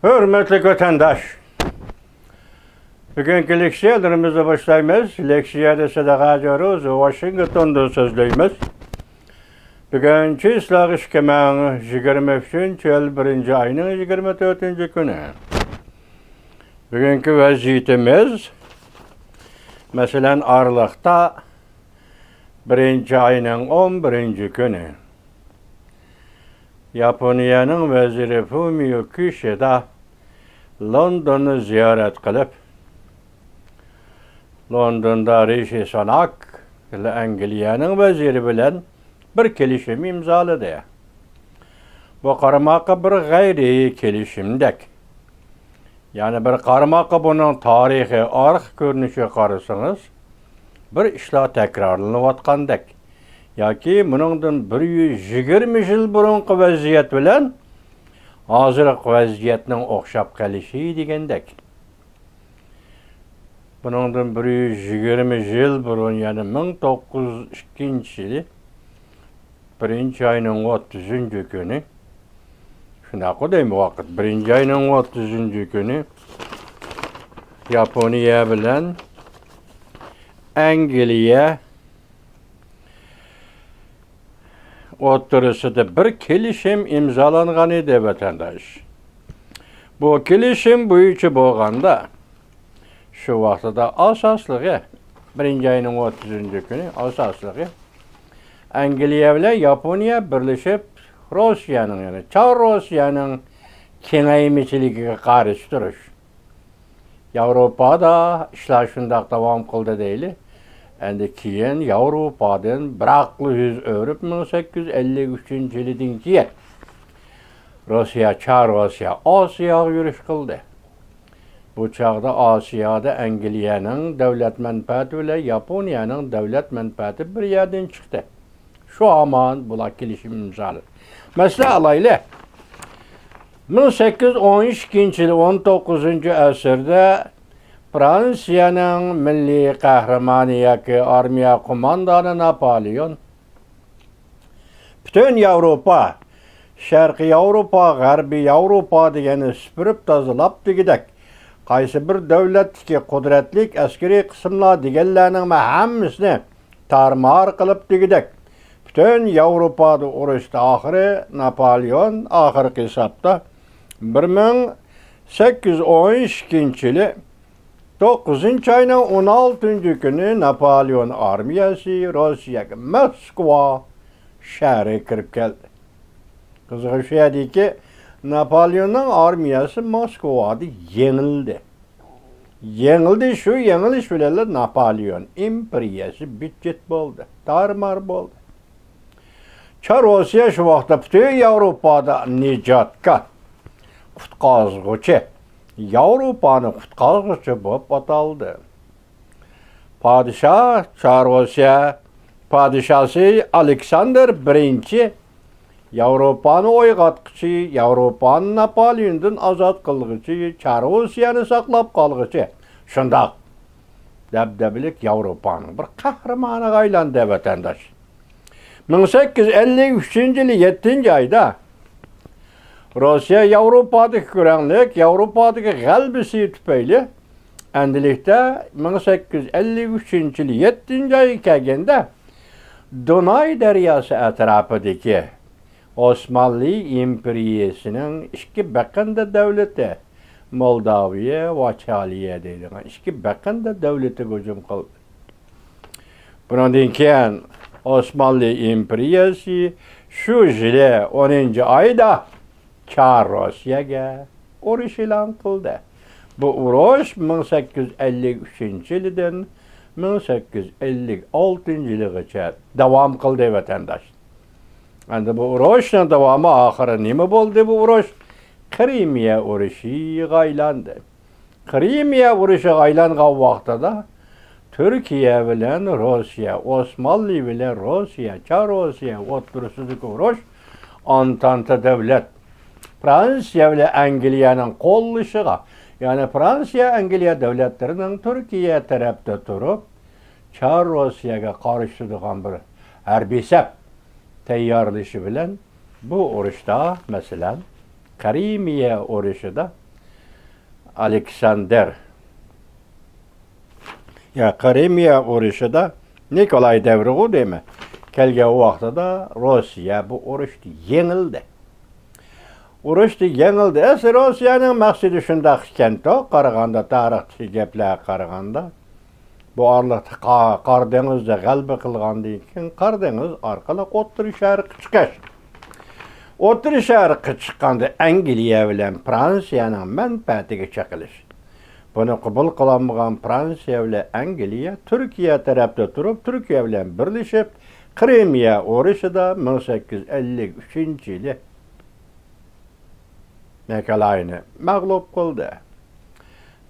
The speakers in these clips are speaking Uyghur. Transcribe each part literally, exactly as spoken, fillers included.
ھۆرمەتلىك ۋەتەنداش، بۈگۈنكى لېكسىيەلىرىمىزنى باشلايمىز. لېكسىيەدە سەدىقە ھاجى روز ۋاشىنگتوندىن سۆزلەيمىز. بۈگۈن چىسلاغ ئىككى مىڭ يىگىرمە ئۈچىنچى يىل بىرىنچى ئاينىڭ يىگىرمە تۆتىنچى كۈنى. بۈگۈنكى ۋەزىيىتىمىز، مەسىلەن، ئارىلىقتا بىرىنچى ئاينىڭ ئون بىرىنچى كۈنى ياپونىيەنىڭ ۋەزىرى فۇمىيو كىشىدا لوندوننى زىيارەت قىلىپ، لوندوندا رىشى سۇناك ئەنگلىيەنىڭ ۋەزىرى بىلەن بىر كېلىشىم ئىمزالىدى. بۇ قارىماققا بىر غەيرىي كېلىشىمدەك. يەنى بىر قارىماققا بۇنىڭ تارىخىي ئارقا كۆرۈنۈشىگە قارىسىڭىز، بىر ئىشلار تەكرارلىنىۋاتقاندەك ياكى بۇنىڭدىن بىر يۈز يىگىرمە يىل بۇرۇنقى ۋەزىيەت بىلەن ھازىرقى ۋەزىيەتنىڭ ئوخشاپ قېلىشى دېگەندەك. بۇنىڭدىن بىر يۈز يىگىرمە يىل بۇرۇن، يەنى مىڭ توققۇز يۈز ئىككىنچى يىلى بىرىنچى ئاينىڭ ئوتتۇزىنچى كۈنى، شۇنداققۇ دەيمەن ۋاقىت، بىرىنچى ئاينىڭ ئوتتۇزىنچى كۈنى ياپونىيە بىلەن ئەنگلىيە ئوتتۇرىسىدا بىر كېلىشىم ئىمزالانغان ئىدى، ۋەتەنداش. بۇ كېلىشىم بويىچە بولغاندا، شۇ ۋاقتىدا ئاساسلىقى، بىرىنچى ئاينىڭ ئوتتۇزىنچى كۈنى ئاساسلىقى ئەنگلىيە بىلەن ياپونىيە بىرلىشىپ، روسىيەنىڭ، يەنى چار روسىيەنىڭ كېڭەيمىچىلىكىگە قارشى تۇرۇش. ياۋروپادا ئىشلار شۇنداق داۋام قىلدى دەيلى. ئەندى كېيىن ياۋروپادىن بىراقلا يۈز ئۆرۈپ، مىڭ سەككىز يۈز ئەللىك ئۈچىنچى يىلىدىن كېيىن روسىيە، چار روسىيە ئاسىياغا يۈرۈش قىلدى. بۇ چاغدا ئاسىيادا ئەنگلىيەنىڭ دۆلەت مەنپەئەتى بىلەن ياپونىيەنىڭ دۆلەت مەنپەئەتى بىر يەردىن چىقتى. شۇ ھامان بۇلار كېلىشىم ئىمزالىدى. مەسىلەن ئالايلى، مىڭ سەككىز يۈز ئون ئىككىنچى يىل، ئون توققۇزىنچى ئەسىردە فرانسىيەنىڭ مىللىي قەھرىمانى ياكى ئارمىيە قوماندانى ناپالېئون پۈتۈن ياۋروپا، شەرقىي ياۋروپا، غەربىي ياۋروپا دېگەننى سۈپۈرۈپ تازىلاپ دېگۈدەك، قايسى بىر دۆلەتتىكى قۇدرەتلىك ئەسكىرىي قىسىملار دېگەنلەرنىڭ ھەممىسىنى تارمار قىلىپ دېگۈدەك، پۈتۈن ياۋروپادا ئۇرۇشتا ئاخىرى ناپالېئون ئاخىرقى ھېسابتا بىر مىڭ سەككىز يۈز ئون ئىككىنچى يىلى توققۇزىنچى ئاينىڭ ئون ئالتىنچى كۈنى ناپالېئون ئارمىيەسى روسىيەگە، موسكۋا شەھىرىگە كىرىپ كەلدى. قىزىقى شۇ يەردىكى، ناپالېئوننىڭ ئارمىيەسى موسكۋادا يېڭىلدى. يېڭىلدى، شۇ يېڭىلىش بىلەنلا ناپالېئون ئىمپېرىيەسى بىت-چىت بولدى، تارمار بولدى. چار روسىيە شۇ ۋاقىتتا پۈتۈن ياۋروپادا نىجاتكار، قۇتقازغۇچى، ياۋروپانى قۇتقازغۇچى بولۇپ ئاتالدى. پادىشاھ، چار روسىيە پادىشاسى ئالېكساندىر بىرىنچى ياۋروپانى ئويغاتقۇچى، ياۋروپانى ناپالېئوندىن ئازاد قىلغۇچى، چار روسىيەنى ساقلاپ قالغۇچى، شۇنداق دەبدەبىلىك ياۋروپانىڭ بىر قەھرىمانىغا ئايلاندى، ۋەتەنداش. مىڭ سەككىز يۈز ئەللىك ئۈچىنچى يىلى يەتتىنچى ئايدا روسىيە ياۋروپادىكى كۆرەڭلىك، ياۋروپادىكى غەلىبىسى تۈپەيلى، ئەندىلىكتە مىڭ سەككىز يۈز ئەللىك ئۈچىنچى يىلى يەتتىنچى ئايغا كەلگەندە، دۇناي دەرياسى ئەتراپىدىكى ئوسمانلى ئىمپېرىيىسىنىڭ ئىككى بېقىندا دۆلىتى، مولداۋىيە ۋە چالىيە دەيدىغان ئىككى بېقىندا دۆلىتىگە ھۇجۇم قىلدى. بۇنىڭدىن كېيىن ئوسمانلى ئىمپېرىيەسى شۇ يىلى ئونىنچى ئايدا چار روسىيەگە ئۇرۇش ئېلان قىلدى. بۇ ئۇرۇش مىڭ سەككىز يۈز ئەللىك ئۈچىنچى يىلىدىن مىڭ سەككىز يۈز ئەللىك ئالتىنچى يىلىغىچە داۋام قىلدى، ۋەتەنداش. ئەندى بۇ ئۇرۇشنىڭ داۋامى، ئاخىرى نېمە بولدى؟ بۇ ئۇرۇش قىرىمىيە ئۇرۇشىغا ئايلاندى. قىرىمىيە ئۇرۇشىغا ئايلانغان ۋاقتىدا تۈركىيە بىلەن روسىيە، ئوسمانلى بىلەن روسىيە، چار روسىيە ئوتتۇرىسىدىكى ئۇرۇش ئانتانتا دۆلەت، فرانسىيە بىلەن ئەنگلىيەنىڭ قوللىشىغا، يەنى فرانسىيە، ئەنگلىيە دۆلەتلىرىنىڭ تۈركىيە تەرەپتە تۇرۇپ، چار روسىيەگە قارشى تۇرىدىغان بىر ھەربىي سەپ تەييارلىشى بىلەن بۇ ئۇرۇشتا، مەسىلەن، قىرىمىيە ئۇرۇشىدا ئالېكساندىر، يا، قىرىمىيە ئۇرۇشىدا نىكولاي دەۋرىغۇ دەيمەن، كەلگەن ۋاقتىدا روسىيە بۇ ئۇرۇشتا يېڭىلدى. ئۇرۇشتا يېڭىلدى. ئەسلى روسىيەنىڭ مەقسىتى شۇنداق ئىكەنتۇ، قارىغاندا، تارىختىكى گەپلەرگە قارىغاندا، بۇ ئارىلىقتا قا-، قارا دېڭىزدا غەلىبە قىلغاندىن كېيىن، قارا دېڭىز ئارقىلىق ئوتتۇرا شەرققە چىقىش. ئوتتۇرا شەرققە چىققاندا ئەنگلىيە بىلەن فرانسىيەنىڭ مەنپەئەتىگە چېقىلىش. بۇنى قوبۇل قىلالمىغان فرانسىيە بىلەن ئەنگلىيە تۈركىيە تەرەپتە تۇرۇپ، تۈركىيە بىلەن بىرلىشىپ، قىرىمىيە ئۇرۇشىدا مىڭ سەككىز يۈز ئەللىك ئۈچىنچى يىلى نىكولاينى مەغلۇپ قىلدى.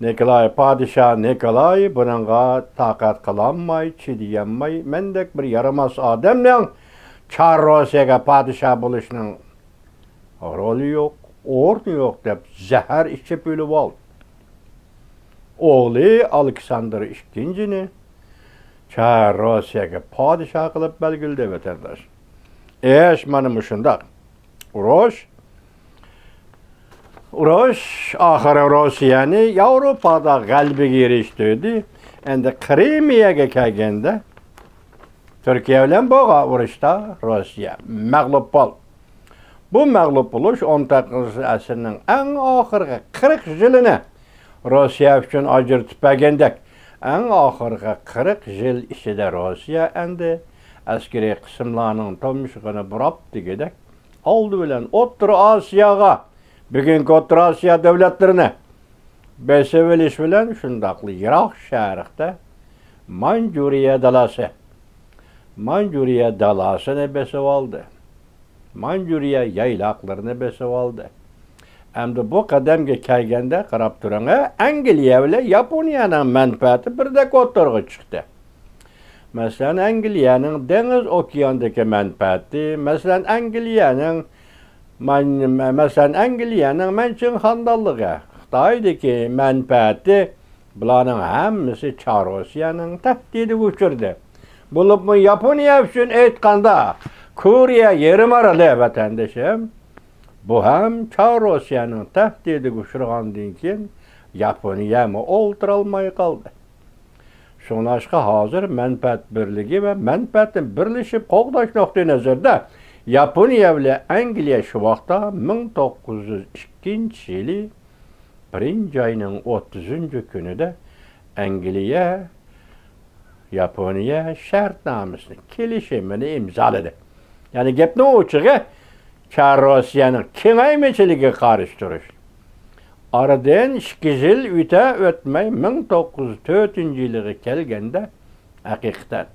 نىكولاي، پادىشاھ نىكولاي بۇنىڭغا تاقەت قىلالماي، چىدىيالماي، مەندەك بىر يارىماس ئادەمنىڭ چار روسىيەگە پادىشاھ بولۇشنىڭ رولى يوق، ئورنى يوق دەپ زەھەر ئىچىپ ئۆلۈۋالدى. ئوغلى ئالېكساندىر ئىككىنچىنى چار روسىيەگە پادىشاھ قىلىپ بەلگىلىدى، ۋەتەنداش. ئىش مانا مۇشۇنداق. ئۇرۇش، ئۇرۇش ئاخىرى روسىيەنى ياۋروپادا غەلىبىگە ئېرىشتۈردى. ئەمدى قىرىمىيەگە كەلگەندە، تۈركىيە بىلەن بولغان ئۇرۇشتا روسىيە مەغلۇپ بولدى. بۇ مەغلۇپ بولۇش ئون توققۇزىنچى ئەسىرنىڭ ئەڭ ئاخىرقى قىرىق يىلىنى روسىيە ئۈچۈن ئاجرىتىپ بەرگەندەك، ئەڭ ئاخىرقى قىرىق يىل ئىچىدە روسىيە ئەمدى ئەسكىرىي قىسىملارنىڭ تۇمشۇقىنى بۇراپ دېگۈدەك، ئالدى بىلەن ئوتتۇرا ئاسىياغا، بۈگۈنكى ئوتتۇرا ئاسىيا دۆلەتلىرىنى بېسىۋېلىش بىلەن شۇنداقلا يىراق شەرقتە مانجۇرىيە دالاسى، مانجۇرىيە دالاسىنى بېسىۋالدى. مانجۇرىيە يايلاقلىرىنى بېسىۋالدى. ئەمدى بۇ قەدەمگە كەلگەندە قاراپ تۇرۇڭ، ئەنگلىيە بىلەن ياپونىيەنىڭ مەنپەئەتى بىردەك ئوتتۇرىغا چىقتى. مەسىلەن، ئەنگلىيەنىڭ دېڭىز ئوكياندىكى مەنپەئەتى، مەسىلەن، ئەنگلىيەنىڭ، مەن-، مەسىلەن، ئەنگلىيەنىڭ مەنچىڭ خانىدانلىقى، خىتايدىكى مەنپەئەتى، بۇلارنىڭ ھەممىسى چار روسىيەنىڭ تەھدىتىگە ئۇچرىدى. بولۇپمۇ ياپونىيە ئۈچۈن ئېيتقاندا، كورېيە يېرىم ئارىلى، ۋەتەندىشىم، بۇ ھەم چار روسىيەنىڭ تەھدىتىگە ئۇچرىغاندىن كېيىن، ياپونىيەمۇ ئولتۇرالماي قالدى. شۇڭلاشقا ھازىر مەنپەئەت بىرلىكى ۋە مەنپەئەتنى بىرلىشىپ قوغداش نۇقتىئى نەزىرىدە ياپونىيە بىلەن ئەنگلىيە شۇ ۋاقىتتا مىڭ توققۇز يۈز ئىككىنچى يىلى بىرىنچى ئاينىڭ ئوتتۇزىنچى كۈنىدە ئەنگلىيە ياپونىيە شەرتنامىسىنى، كېلىشىمىنى ئىمزالىدى. يەنى گەپنىڭ ئوچۇقى، چار روسىيەنىڭ كېڭەيمىچىلىكىگە قارشى تۇرۇش. ئارىدىن ئىككى يىل ئۆتە ئۆتمەي، مىڭ توققۇز يۈز تۆتىنچى يىلىغا كەلگەندە، ھەقىقەتەن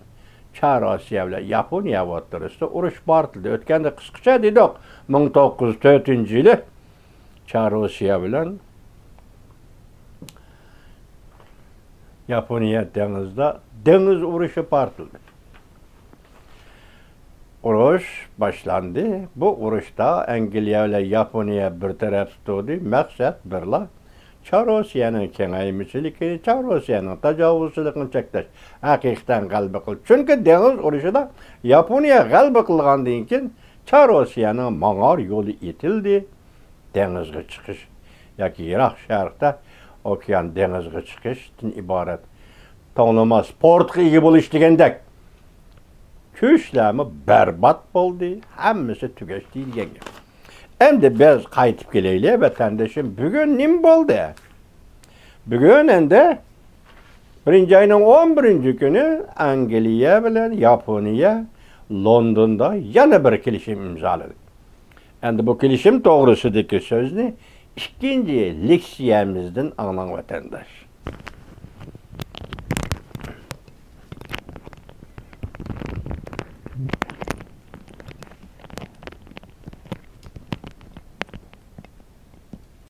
چار روسىيە بىلەن ياپونىيە ئوتتۇرىسىدا ئۇرۇش پارتلىدى. ئۆتكەندە قىسقىچە دېدۇق، مىڭ توققۇز يۈز تۆتىنچى يىلى چار روسىيە بىلەن ياپونىيە دېڭىزدا دېڭىز ئۇرۇشى پارتلىدى. ئۇرۇش باشلاندى. بۇ ئۇرۇشتا ئەنگلىيە بىلەن ياپونىيە بىر تەرەپتە تۇردى. مەقسەت بىرلا، چار روسىيەنىڭ كېڭەيمىچىلىكىنى، چار روسىيەنىڭ تاجاۋۇزچىلىقىنى چەكلەش، ھەقىقەتەن غەلىبە قىل. چۈنكى دېڭىز ئۇرۇشىدا ياپونىيە غەلىبە قىلغاندىن كېيىن، چار روسىيەنىڭ ماڭار يولى ئېتىلدى. دېڭىزغا چىقىش ياكى يىراق شەرقتە ئوكيان دېڭىزغا چىقىشتىن ئىبارەت توڭلىماس پورتقا ئىگە بولۇش دېگەندەك كۈچلەرمۇ بەربات بولدى، ھەممىسى تۈگەشتى دېگەن گەپ. ئەمدى بىز قايتىپ كېلەيلى، ۋەتەندىشىم، بۈگۈن نېمە بولدى؟ بۈگۈن ئەمدى بىرىنچى ئاينىڭ ئون بىرىنچى كۈنى ئەنگلىيە بىلەن ياپونىيە لوندوندا يەنە بىر كېلىشىم ئىمزالىدى. ئەمدى بۇ كېلىشىم توغرىسىدىكى سۆزنى ئىككىنچى لېكسىيەمىزدىن ئاڭلاڭ، ۋەتەنداش.